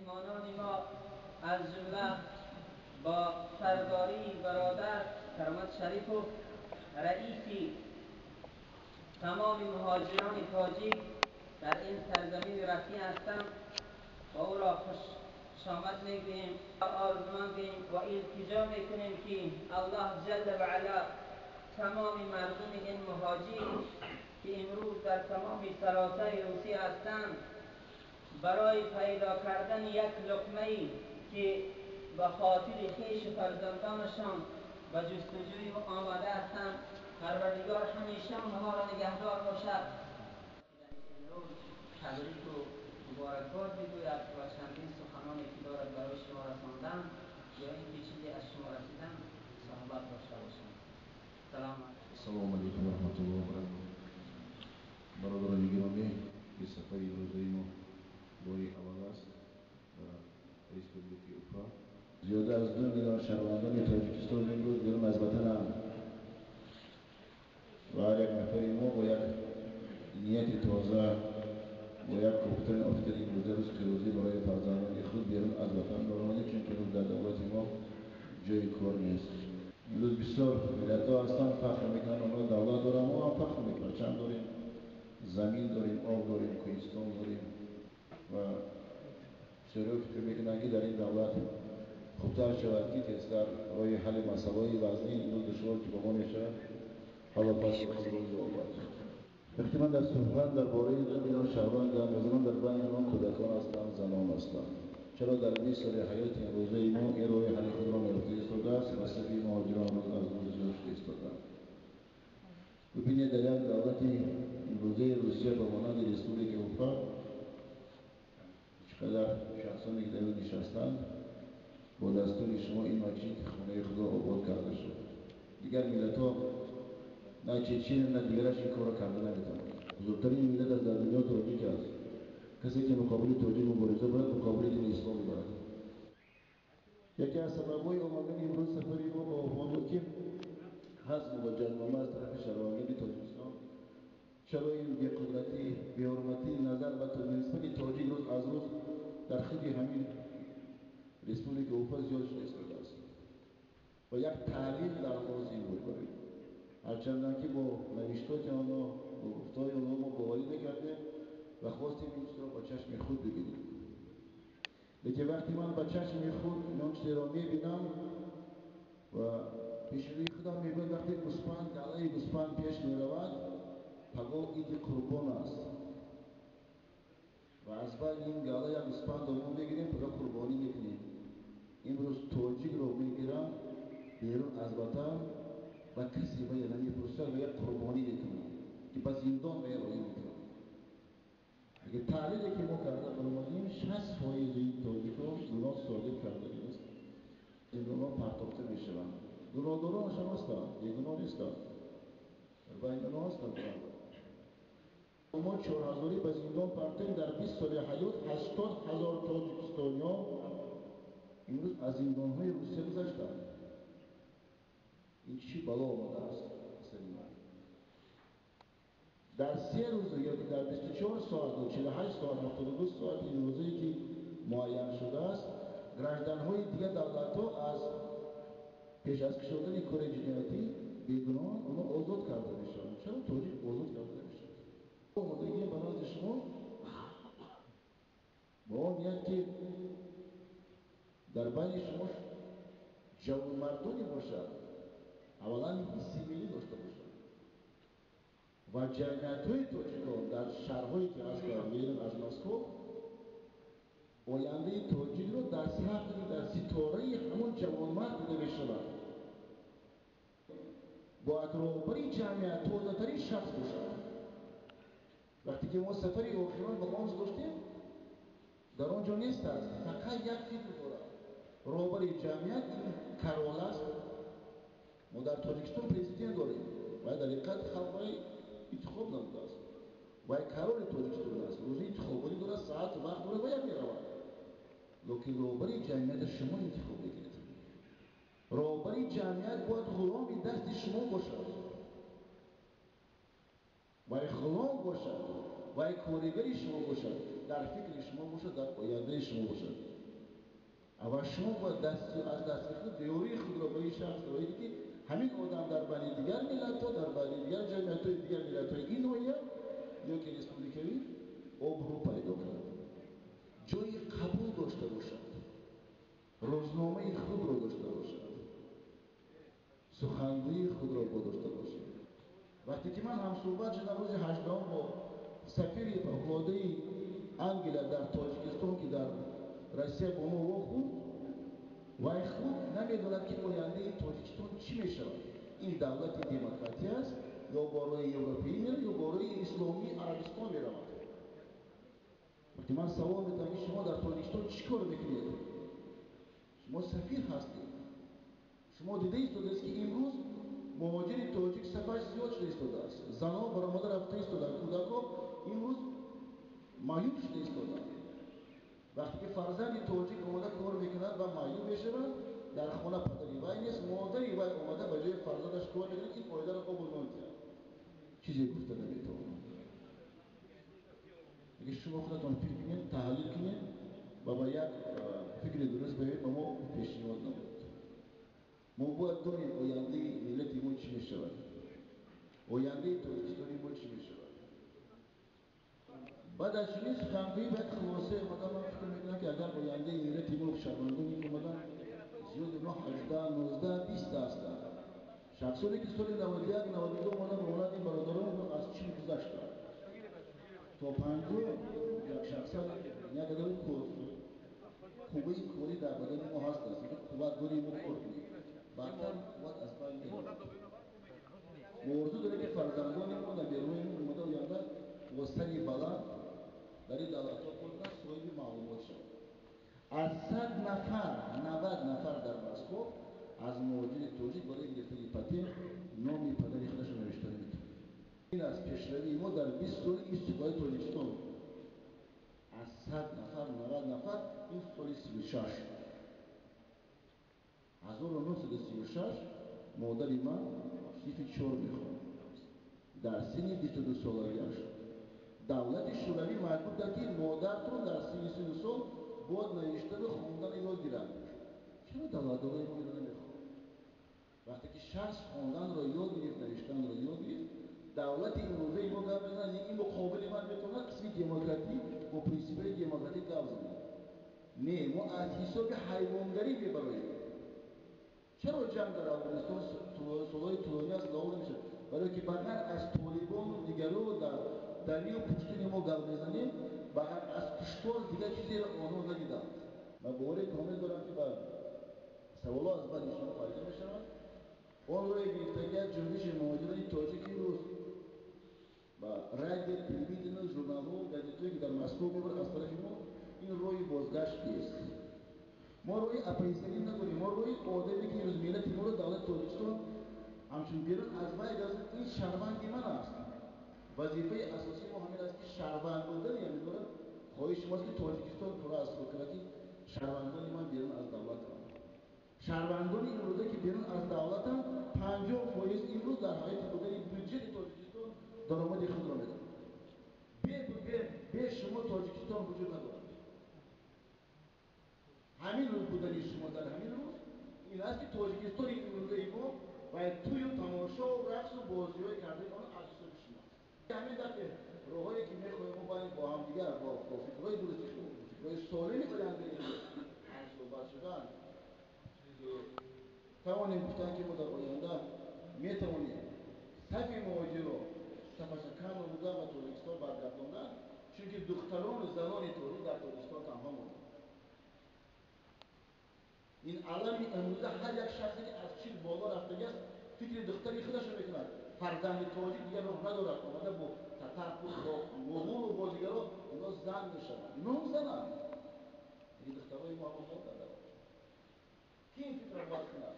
Меҳмонони мо аз ҷумла бо сардории бародар Каромат Шарифов, раиси тамоми муҳоҷирони тоҷик дар ин сарзамини Русия ҳастанд ва ӯро хушомад мегӯем, орзумандем ва илтиҷо мекунем, ки Аллоҳ ҷалла ва ало тамоми мардуми ин муҳоҷир, ки имрӯз дар тамоми саросари Русия ҳастанд, барои пайдо кардани як луқмае, ки ба хотири хеш ва фарзандонашон ба ҷустуҷӯи ӯ омада ҳастанд, Парвардигор ҳамеша онҳоро нигаҳдор бошад. Имрӯз табрик ва муборакбод мегӯяд ва чандин суханоне, ки дорад барои шумо расондан ё инки чизе аз шумо расидан суҳбат дошта бошанд. Салом. Ассалому алайкум ва раҳматуллоҳи ва баракатуҳ. Бародарони гиромӣ, ин сафари имрӯзаи мо бори аввал аст ба Республикаи Уфа. Зиёда аз 2 миллион шаҳрвандони Тоҷикистон имрӯз берун аз ватананд ва ҳар як нафари мо бо як нияти тоза, бо як кофтани офтани имрӯза ризқи рӯзӣ барои фарзандони худ берун аз ватан баромадем, чунки имрӯз дар давлати мо ҷои кор нест. Имрӯз бисёр миллатҳо ҳастанд, фахр мекунанд, онҳо давлат доранд, мо ҳам фахр мекунем, парчам дорем, замин дорем, об дорем, кӯҳистон дорем ва бисёриҳо фикр мекунанд, ки дар ин давлат хубтар шавад, ки тезтар роҳи ҳалли масъалаҳои вазнин имрӯз душвор, ки ба мо мешавад, ҳоло пас худро ёбад. Вақте ман дар сухан дар бораи 2 миллион шаҳрванд гап мезанам, дар байни онҳо кӯдакон ҳастанд, занон ҳастанд. Чаро дар 20 соли ҳаёти имрӯзаи мо ин роҳи ҳалли худро наёфта истодааст ва сафи муҳоҷирон рӯз аз рӯз зиёд шуда истодаанд? Бибинед, дар як давлати имрӯзаи Русия ба монанди Республикаи Уфа чӣ қадар шахсоне, ки дар он нишастанд, бо дастури шумо ин масҷид хонаи худо обод карда шуд. Дигар миллатҳо на чечен, на дигараш ин корро карда наметавонанд. Бузургтарин миллат аз дар дунё тоҷик аст. Касе ки муқобили тоҷик мубориза барад, муқобили дини ислом мебарад. Яке аз сабабҳои омадани имрӯз сафари мо ба Уфа буд, ки ҳаст мувоҷиҳатнома аз тарафи шаҳрвандони Тоҷикистон. Чаро ин беқудратӣ, беҳурматӣ назар ба нисбати тоҷик рӯз аз рӯз дар худи ҳамин Республикаи Уфа зиёд шуда истодааст ва як таҳлил дар лозим буд барои ҳарчандан ки бо навиштоти онҳо, бо гуфтаҳои онҳо мо боварӣ накардем ва хостем ин чизро ба чашми худ бибинем. Лекин вақте ман ба чашми худ он чизеро мебинам ва пеши рӯи худам мебинам, вақте гӯспанд, галаи гӯспанд пеш меравад, пагоҳ иди қурбон аст ва аз байни ин гала як гӯспандро мо мегирем, пагоҳ қурбонӣ мекунем. Имрӯз тоҷикро мегирам берун аз ватан ва касе вайро намепурсад ва як қурбонӣ мекунад, ки ба зиндон вайро роҳӣ мекунад. Агар таҳлиле ки мо карда баромадем, 60% ин тоҷикҳо гуноҳ содир карда нест, ин гуноҳ партофта мешаванд. Гуноҳдоронаш ҳам ҳастанд, бегуноҳ нестанд, дар байни онҳо ҳастанд. Мо 4000 ба зиндон партем, дар 20 соли ҳаёт 80 000 тоҷикистониён имрӯз аз зиндонҳои Русия гузаштанд. Ин чӣ бало омадааст сари мо? Дар 3 рӯз ё ки дар 24 соат ё 48 соат, 72 соати имрӯзае ки муайян шудааст, гражданҳои дигар давлатҳо аз пеш аз кушодани кори ҷиноятӣ бегуноҳ онҳо озод карда мешаванд. Чаро тоҷик озод карда намешавад? Омодагӣ ба назди шумо бо он ният, ки дар байни шумо ҷавонмардоне бошад, аввалан ҳисси миллӣ дошта бошад ва ҷамъиятҳои тоҷикон дар шаҳрҳое, ки ҳастанд берун аз Москва, ояндаи тоҷикро дар сақфи, дар ситораи ҳамон ҷавонмард дида мешавад. Бояд роҳбари ҷамъият тозатарин шахс бошад. Вақте ки мо сафари охирон ба Омск доштем, дар он ҷо нест аст, фақат як фикр дорад. Роҳбари ҷамъият ин король аст. Мо дар Тоҷикистон президент дорем ва дар ҳақиқат халқ вай интихоб намудааст. Вай короли Тоҷикистон аст, рӯзи интихоботӣ дорад, саат вақт дорад ва як меравад. Лекин роҳбари ҷамъиятро шумо интихоб мекунед. Роҳбари ҷамъият бояд ғуломи дасти шумо бошад. Вай ғулом бошад, вай коригари шумо бошад, дар фикри шумо бошад, дар ояндаи шумо бошад. Аввал шумо бояд аз дасти худ ёрии худро ба ин шахс роҳед, ки ҳамин одам дар байни дигар миллатҳо, дар байни дигар ҷамъиятҳои дигар миллатҳои ин ноҳия ё ки республикавӣ обрӯ пайдо кунад, ҷои қабул дошта бошад, рӯзномаи худро дошта бошад, сухангӯии худро дошта бошад. Вақте ки ман ҳамсӯҳбат шудам рӯзи 18 бо сафири фавқулодаи Англия дар Тоҷикистон, ки дар Россия бо мо вохӯрд, вай худ намедонад, ки ояндаи Тоҷикистон чӣ мешавад. Ин давлати демократия аст ё бо роҳи европеӣ меравад, ё бо роҳи исломии Арабистон меравад. Вақте ман савол медиҳам, ки шумо дар Тоҷикистон чӣ кор мекунед? Шумо сафир ҳастед. Шумо дида истодаед, ки имрӯз муҳоҷири тоҷик сафаш зиёд шуда истодааст. Занҳо баромада рафта истодаанд, кӯдакҳо имрӯз маъюб шуда истодаанд. Вақте ки фарзанди тоҷик омада кор мекунад ва маъюб мешавад, дар хона падари вай нест, модари вай омада ба ҷои фарзандаш кор мекунад, ин оиларо обрӯ намедиҳад. Чизе гуфта наметавонам. Агар шумо худатон фикр кунед, таҳлил кунед ва ба як фикри дуруст биёед, ба мо пешниҳод намоед. Мо бояд донем ояндаи миллати мо чӣ мешавад, ояндаи Тоҷикистони мо чӣ мешавад. Баъд аз чунин сухангӯӣ ба як хулосае омадам. Ман фикр мекунам, ки агар ояндаи миллати мо, шаҳрвандоне ки омаданд, зиёди онҳо 18, 19, 20 ҳастанд. Шахсоне ки соли 91, 92 омаданд, ба монанди бародарон аз чил гузаштанд. То 50 як шахсан як адади қувваи корӣ дар бадани мо ҳаст аст, қувват дорем мо кор кунем. Баъдтар қувват аз байн меравад. Мо орзу дорем, ки фарзандони мо, набераҳои мо омада оянда бо сари баланд дар ин давлатҳо кор кунанд, соҳиби маълумот шаванд. Аз 100 нафар 90 нафар дар Москва аз муҳоҷири тоҷик барои гирифтани патент номи падари худашро навишта наметавонад. Ин аз пешравии мо дар 20 соли истиқлоли Тоҷикистон. Аз 100 нафар 90 нафар ин соли 36. 1936 модари ман синфи 4 мехонд. Дар синни 22 солагиаш давлати Шӯравӣ маҷбур кард, ки модартон дар синни 32 сол бояд навиштану хонданро ёд гирад. Чаро давлатдорои мо инро намехоҳанд? Вақте ки шахс хонданро ёд гирифт, навиштанро ёд гирифт, давлати имрӯзаи мо гап мезанад, ин муқобили ман метавонад қисми демократӣ бо принсипҳои демократӣ гап занад. Не, мо аз ҳисоби ҳайвонгарӣ мебароем. Чаро ҷанг дар Афғонистон солҳои тӯлонӣ аст давом намешавад? Барое ки ба ғайр аз толибону дигаро дар дарию пуштуни мо гап мезанем, ба ғайр аз куштор дигар чизеро онҳо надиданд. Ман бовари комил дорам, ки ба саволҳо аз баъди шумо пайдо мешавад. Он роҳи гирифтагӣ аз ҷунбиши муҳоҷирони тоҷик имрӯз ба радио, телевидение, журналҳо, газетҳое, ки дар Москва мебарад аз тарафи мо, ин роҳи бозгашт нест. Мо роҳи оппозитсионӣ надорем. Мо роҳи одаме, ки имрӯз миллати моро, давлати Тоҷикистон ҳамчун берун аз вай газ, ин шаҳрванди ман аст. Вазифаи асосии мо ҳамин аст, ки шаҳрванд будани ҳамин хоҳиши мост, ки Тоҷикистон пурра аз худ кунад, ки шаҳрвандони ман берун аз давлатанд. Шаҳрвандони имрӯза, ки берун аз давлатанд, 50% имрӯз дар ҳайати будани бюджети Тоҷикистон даромади худро медиҳанд. Бе шумо Тоҷикистон вуҷуд надорад. Ҳамин рӯз будани шумо дар ҳамин рӯз ин аст, ки Тоҷикистони имрӯзаи мо ва тӯю тамошову рақсу бозиҳои кардаи он аз ҳисоби шумо аст. Ҳамин дафъе роҳҳое, ки мехоҳем мо байни бо ҳамдигар бо фикрҳои дурусти худ, фикрҳои солими ояндаи худ ҳамсӯҳбат шудан, тавонем гуфтан, ки мо дар оянда метавонем сафи муҳоҷирро сафаша кам намуда ба Тоҷикистон баргардондан, чунки духтарону занони тоҷик дар Тоҷикистон танҳо монданд. Ин алами имрӯза ҳар як шахсе, ки аз 40 боло рафтагиаст, фикри духтари худашро мекунад. Фарзанди тоҷик дигар роҳ надорад, омада бо татарку, бо муғулу бо дигаро инҳо зан мешаванд. Инҳо ҳам зананд. Ин духтарои мо ҳам монданд. Ки ин фикрро бояд кунад?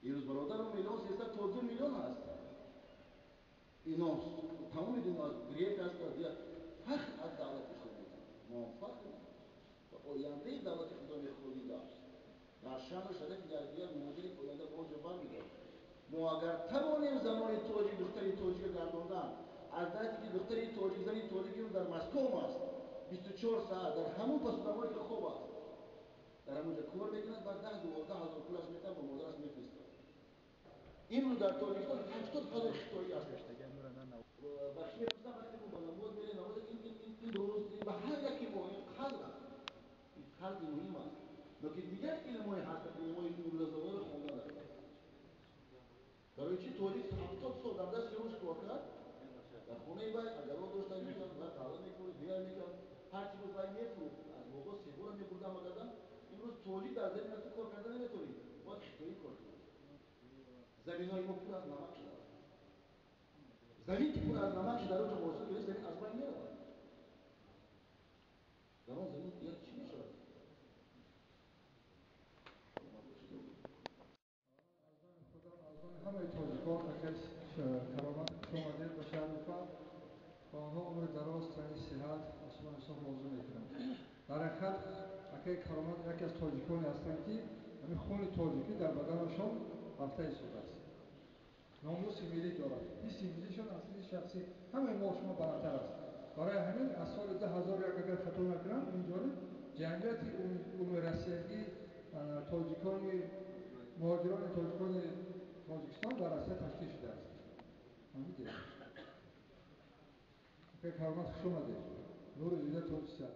Имрӯз бародарам 1 300 000 то 2 миллион аст. Ино тамоми дунё аз грек аст, дигар фахр аз давлати худ мекунад. Мо фахр ва ояндаи давлати худро мехоҳем. Дар шаъну шарафи дигар муҳоҷири оянда ба он ҷо бармегардад. Мо агар тавонем занони тоҷик, духтари тоҷика гардондан аз дасти, ки духтари тоҷик, зани тоҷик имрӯз дар Москов аст, 24 соат дар ҳамон пасудамое, ки хоб аст. Дар ҳамонҷо кор мекунад, баъд 10-12 ҳазор пулаш метавад, ба модараш мефиристад. Имрӯз дар Тоҷикистон 80,000 хитоӣ аст. Бахши мепурсам, вақте мо ба намоз мерем, намоз ин дуруст ба ҳар яке мо ин қарз аст. Ин қарзи муҳим аст. Лекин дигар илмҳои ҳаст, илмҳои имрӯзазамонро хондан аст. Барои чӣ тоҷик 70 сол дар дасти рус кор кард? Дар хонаи вай агарот дошта мекард, вай қаҳва мекард, дигар мекард, ҳар чӣ буд вай мефурӯхт, аз боғо себора мебурд, ама кардан. Имрӯз тоҷик дар замин ту кор карда наметавонӣ, бояд хитоӣ кор кунӣ. Заминҳои мо пур аз намак шудааст. Замин ки пур аз намак шуда, дар он ҷо ҳосил гирифт, замин аз байн меравад. Дар он замин дигар чӣ мешавад? Ҳамаи тоҷикон акай Каромат хуш омадед ба шаҳри Уфа. Ба онҳо умри дароз, тани сиҳат, осмони соф орзу мекунам. Дар ҳақиқат акай Каромат яке аз тоҷиконе ҳастанд, ки ҳамин хуни тоҷикӣ дар баданашон рафта истодааст. Номуси миллӣ дорад, ҳисси миллишон аз ҳисси шахсӣ ҳамаи мо шумо баландтар аст. Барои ҳамин аз соли 2001 агар хато накунам, инҷониб ҷамъияти умумироссиягӣ тоҷикони муҳоҷирони тоҷикони Тоҷикистон дар Россия ташкил шудааст. Фаҳмидед? Акай Каромат хуш омадед. Нури дида тоҷикистон.